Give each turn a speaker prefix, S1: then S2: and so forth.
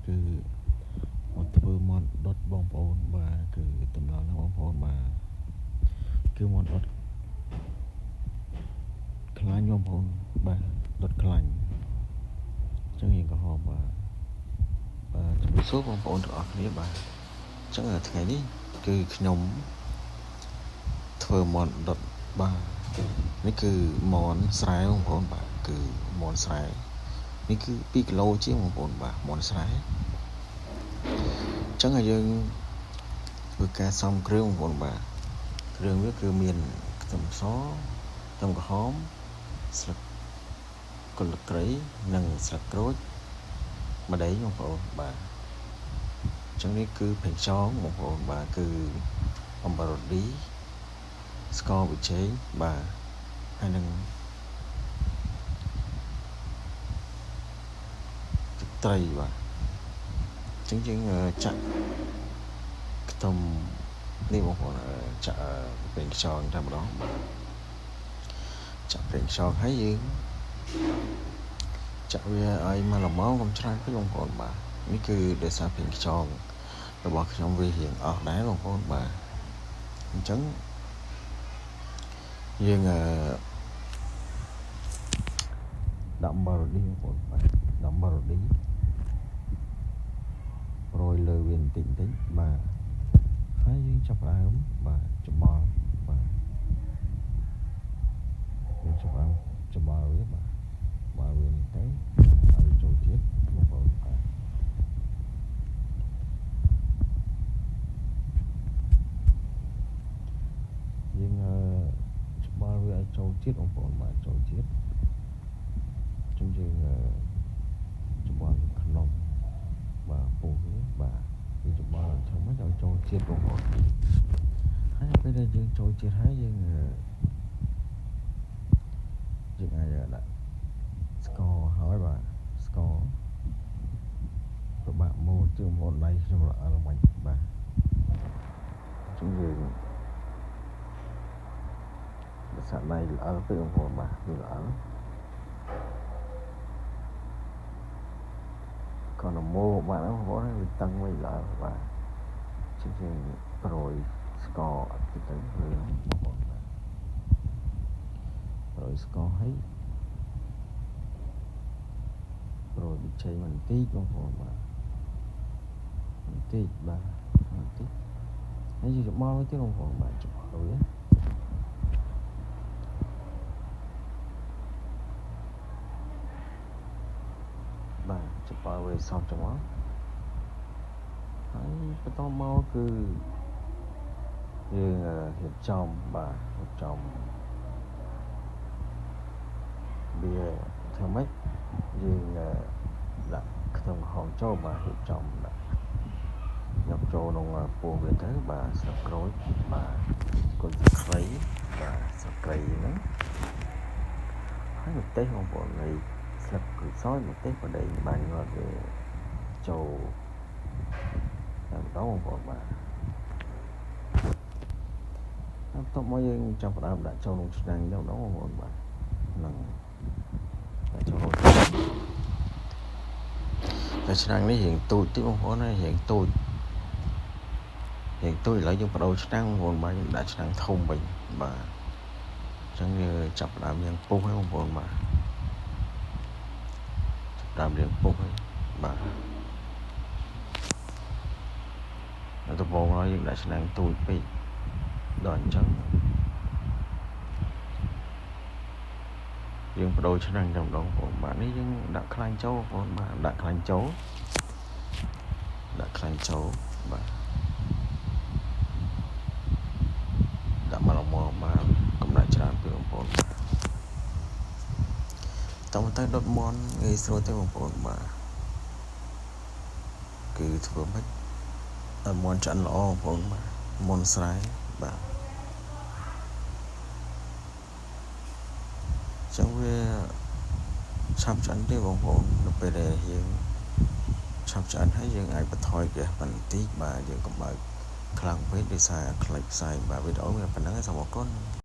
S1: គឺមកធ្វើមាន់ដុតបងប្អូនបាទគឺតម្លងណាបងប្អូនបាទគឺមាន់ដុតខ្លាញ់បងប្អូនបាទដុតខ្លាញ់អញ្ចឹងរៀងក្រហមបាទបាទជំរាបសួរបងប្អូនទាំងអស់គ្នាបាទអញ្ចឹងថ្ងៃនេះគឺខ្ញុំធ្វើមាន់ដុតបាទនេះគឺមាន់ស្រែបងប្អូនបាទគឺមាន់ស្រែនេះគឺ2គីឡូជាងបងប្អូនបាទមាន់ស្រែអញ្ចឹងឲ្យយើងធ្វើការសំគ្រឿងបងប្អូនបាទគ្រឿងវាគឺមានខ្ទឹមសខ្ទឹមក្រហមស្លឹកគល់ត្រីនិងស្លឹកក្រូចម្ដេចបងប្អូនបាទអញ្ចឹងនេះគឺប្រេងខ្យងបងប្អូនបាទគឺអំបិលរឌីស្ករប៊ីចេងបាទហើយនឹងទឹកត្រីបាទអញ្ចឹងយើងចាក់ខ្ទឹមនេះបងប្អូនចាក់ប្រេងខ្យងតែម្ដងបាទចាក់ប្រេងខ្យងហើយយើងចាក់វាឲ្យមកល្មមកុំច្រើនពេកបងប្អូនបាទនេះគឺដោយសារប្រេងខ្យងរបស់ខ្ញុំវារៀងអស់ដែរបងប្អូនបាទអញ្ចឹងយើងអឺដាក់អំបិលរឌីបងប្អូនបាទដាក់អំបិលរឌីរោយលើវាបន្តិចបន្តិចបាទហើយយើងចាប់ផ្ដើមបាទច្បល់បាទយើងចាប់ផ្ដើមច្បល់វាបាទបើវានេះទៅឲ្យចូលជាតិបងប្អូនបាទយើងច្បល់វាឲ្យចូលជាតិបងប្អូនបាទចូលជាតិចឹងយើងច្បល់ក្នុងបាទពោះវាបាទយើងច្បល់ធ្វើម៉េចឲ្យចូលជាតិបងប្អូនហើយពេលដែលយើងចូលជាតិហើយយើងយើងអាចដាក់ស្ករហើយបាទស្ករពិបាកម៉ូតជាងបងដៃខ្ញុំល្អិលមិនបាទចឹងយើងដោយសារដៃល្អិលពេកបងប្អូនបាទវាល្អិលគាត់នមោបាទបងប្អូនវាតឹងវិញល្អិលបាទចឹងយើងប្រួយស្ករអត់តិចទៅលើបងប្អូនបាទប្រួយស្ករហើយប្រួយប៊ីចេងបន្តិចបងប្អូនបាទបន្តិចបាទបន្តិចហើយយើងច្បល់វាទៀតបងប្អូនបាទច្បល់វាបាទច្បល់វាសពចឹងមកហើយបន្តមកគឺយើងរៀបចំបាទរៀបចំវាធ្វើម៉េចយើងដាក់ខ្ទឹមក្រហមចូលបាទរៀបចំដាក់យកចូលក្នុងពោះវាទៅបាទស្លឹកក្រូចបាទគុណស្លឹកគ្រៃបាទស្លឹកគ្រៃហ្នឹងហើយម្ទេសបងប្អូននៃស្លឹកក្រូចសើចម្ទេសបដិបានងាត់វាចូលតែម្ដងបងប្អូនបាទបន្ទាប់មកយើងចាប់ផ្ដើមដាក់ចូលក្នុងឆ្នាំងតែម្ដងបងប្អូនបាទហ្នឹងដាក់ចូលក្នុងតែឆ្នាំងនេះរៀងទូចតិចបងប្អូនហើយរៀងទូចរៀងទូចឥឡូវយើងបដូរឆ្នាំងបងប្អូនបាទយើងដាក់ឆ្នាំងធំវិញបាទអញ្ចឹងយើងចាប់ផ្ដើមរៀងពុះហើយបងប្អូនបាទចាប់ផ្ដើមរៀងពុះហើយបាទដល់ដំបូងហើយយើងដាក់ឆ្នាំងទូចពេកដល់អញ្ចឹងយើងបដូរឆ្នាំងតែម្ដងបងប្អូនបាទនេះយើងដាក់ខ្លាញ់ចូលបងប្អូនបាទដាក់ខ្លាញ់ចូលដាក់ខ្លាញ់ចូលបាទដាក់មកល្មមបាទកុំដាក់ច្រើនពេកបងប្អូនបាទតទៅដុតមាន់ងាយស្រួលទេបងប្អូនបាទគឺធ្វើម៉េចឲ្យមាន់ឆ្អិនល្អបងប្អូនបាទមាន់ស្រែបាទចឹងវាឆាប់ឆ្អិនទេបងប្អូននៅពេលដែលយើងឆាប់ឆ្អិនហើយយើងអាចបន្ថយហ្គាសបន្តិចបាទយើងកុំបើកខ្លាំងពេកដោយសារខ្លាចផ្សែងបាទវីដេអូមានប៉ុណ្ណឹងសូមអរគុណ។